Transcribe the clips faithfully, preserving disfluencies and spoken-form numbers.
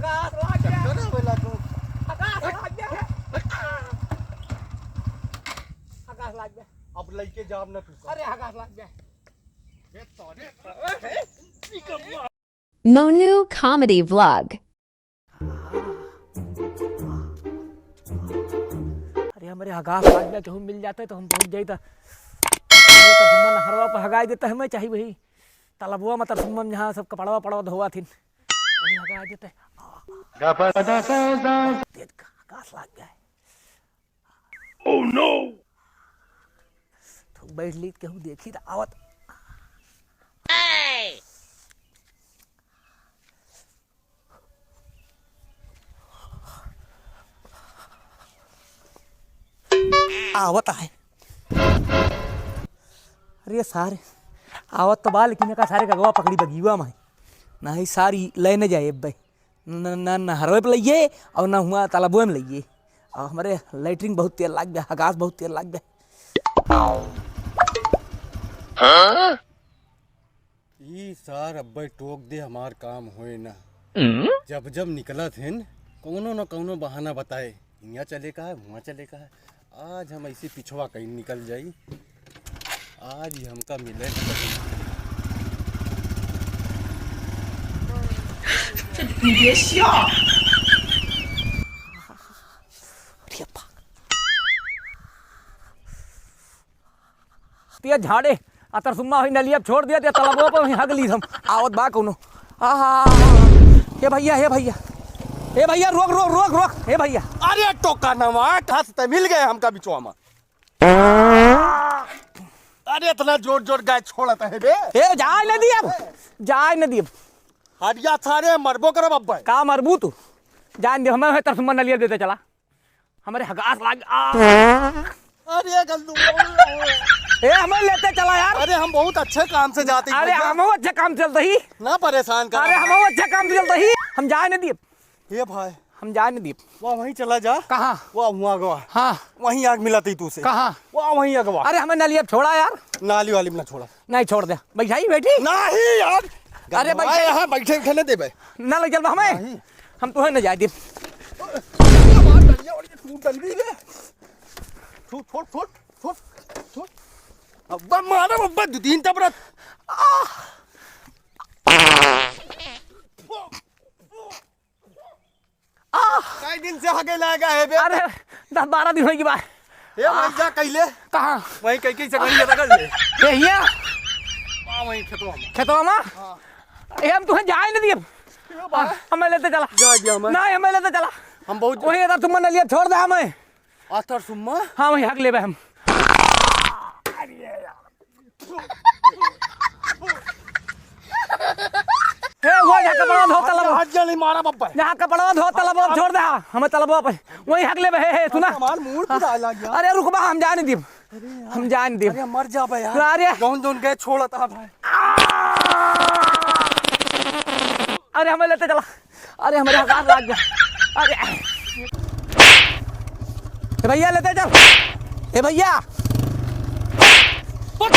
हगास लाग गया। चक्कर आवे लागो। हगास लाग गया। हगास लाग गया। अब लइके जाब ना तू का। अरे हगास लाग गया। Monu Comedy Vlog। अरे हमरे हगास लाग गया, केहू मिल जाते तो हम पहुँच जाई त। ये तो हम नहरवा पर हगाई देते हमें चाही वही। तलबुआ में तरसुम्मा में जहाँ सब कपड़वा पड़वा धोवा थिन, वहीं हगाई देते। तेज का हगास लाग गया। Oh no! तो बैठ ली, केहू देखी त आवत। आवत आहे। अरे सारे, आवत तो बा, लेकिन एका सारे गगवा पकड़ी बगीवा में। नाही सारी ले न जाए अब्बे। न, न, न नहरवे पे लइये और न हुआ तालाबवे में लइये। और हमरे लैट्रिन बहुत तेल लाग गया, हगास बहुत तेल लाग गया। ई सार अब्बे टोक दे, हमार काम होए ना। हम्म? जब जब निकलत हिन, कौनो न कौनो बहाना बताए, हियाँ चले का है, हुआँ चले का है। आज हम ऐसे पिछवा कहीं निकल जाई, आज ही हमका मिले। अरे अब्बा। तिया झाड़े, अतर सुम्मा होई नलिया छोड़ दिया, तिया तलबवा पर वहीं हग ली हम। आवत बा कौनो। आहा, हे भैया, हे भैया, हे भैया, रोक, रोक, रोक, रोक, हे भैया। अरे टोका नवा, कहाँ से मिल गए हमका बिचवा में? अरे इतना जोर जोर गाय छोड़त है बे। ए, जाए न दियब, जाए न दियब। हटिया सारे मरबो करब अब्बे। का मरबू तू? जान दे, हमें है तरसुम्मा नलिया देते चला। हमरे हगास लाग, आ। अरे गल्लू। ए, हमें लेते चला यार। अरे हम बहुत अच्छे काम से जाते हैं अरे भैया। हम अच्छे काम चलते ही। ना परेशान कर। अरे हम अच्छे काम से चलते ही। हम जाए न दियब। ए भाई। हम जाए न दियब। वाह, वहीं चला जा। कहाँ? वाह, वहाँ अगवा। हाँ। वहीं आग मिलाती तू से। कहाँ? वाह, वहीं अगवा। अरे हमें नलिया छोड़ा यार। नाली वाली में ना छोड़ा। नहीं छोड़ दे। बैठाई बैठी। नहीं यार। अरे गंधवा बैठ। यहाँ बैठे उठे न देबे। ना ले चलबा हमें। नहीं। हम तुहे न जाए देब। अरे बाप, डलिया वाली टूट डल गई रे। छोड़, छोड़, छोड़, छोड़, छोड़। अब्बा मारा, अब्बा दो तीन टपरा। आह। आह! कई दिन से हगे लागा है बे? अरे, दस बारह दिन होई गई बा। ए, वहीं जा कइले। कहाँ? वहीं कई कई से गली लगा ले। ए, हिया? हाँ, वहीं खेतवा में। खेतवा में? हाँ। ए, हम तुहे जाए न दियब। क्यों बा? हमें लेते चला। जा दिया हमें। नहीं, हमें लेते चला। हम बहुत वहीं अतर सुम्मा नलिया छोड़ दे हमें। अतर सुम्मा? हाँ, वहीं हग लेबे हम। ए, वो जहाँ कपड़ा धो तलब। हट जा, नहीं मारा बब्बा। जहाँ कपड़ा धो तलबवा छोड़ दे, हाँ, हमें तलबवा पे। वहीं हग लेबे, हे, हे, सुना। हमार मूड पूरा अलग यार। अरे रुक बा, हम जाए न दियब। हम जाए न दियब। अरे मर जा बे यार। अरे। जौन जौन गए छोड़त हा भाई। अरे हमें लेते चला। अरे, हमरे हगास लाग गया। अरे। ए भैया, लेते चल। ए भैया। बट।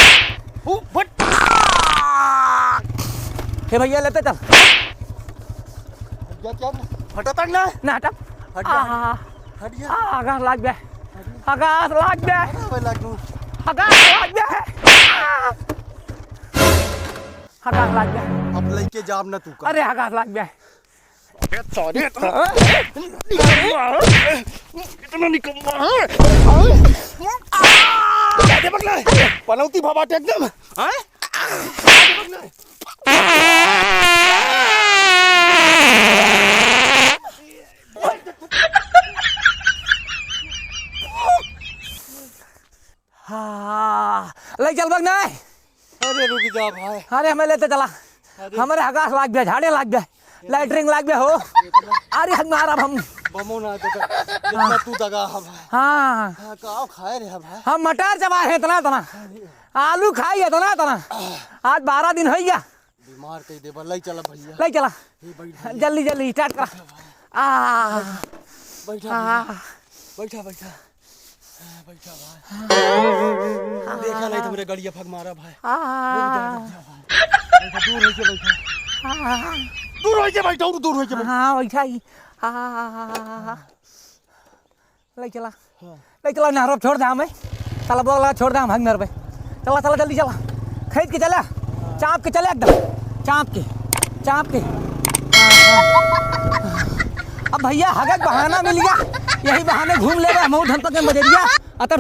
ओ, बट। ए भैया, लेते चल। हट गया क्या? हटा तक ना। ना हटा। हट गया। आहा। हट गया। आ, हगास लाग गया। हगास लाग गया। अरे, लाग गया। हगास लाग गया। हगास लाग गया। अब लइके जाब ना तू का। अरे, हगास लाग गया। अबे साले, इतना, इतना निकम्मा है। हाँ? क्या दे बगला है? पनौती भवा टेक दम, हाँ? क्या दे बगला है? हाँ, लइ चलबक नाहीं? अरे रुक जा भाई। अरे हमें लेते चला। अरे। हमरे हगास लाग गया, झाड़े लाग गया, लैट्रिन लाग गया हो। अरे हम मारब हम। बमो ना तो कर। इतना तू दगा है भाई। हाँ। हाँ, का खाए रे भाई? हम मटर चबाए हैं इतना इतना। आलू खाई इतना इतना। आज बारह दिन होइ गया। बीमार कइ देबा, लइ चला भैया। लइ चला। ये बैठ भैया। जल्दी, जल्दी, start करा। आ। बैठा आ। भैया। बैठा, बैठा। हाँ, बैठा भाई। देखा नहीं तुमरे गड़िया फक मारा भाई। आ। बैठा, बैठा भाई। बैठा, दूर होके बैठा। आ। दूर होइके बैठा, दूर होइके बैठा। हाँ, बैठा ही। हाँ, हाँ, हाँ, हाँ, हाँ, हाँ। ले चला। हाँ। ले चला, नहरवा छोड़ दे हमें। चला, बोला, छोड़ दे हम, भाग नहर पे। चला, चला, जल्दी चला। खींच के चला। चाप के चला एकदम। चाप के। चाप के। हाँ, हाँ। अब भैया, हगक बहाना मिल गया। यही बहाने घूम लेबे, हम धन पके मजरिया। अतर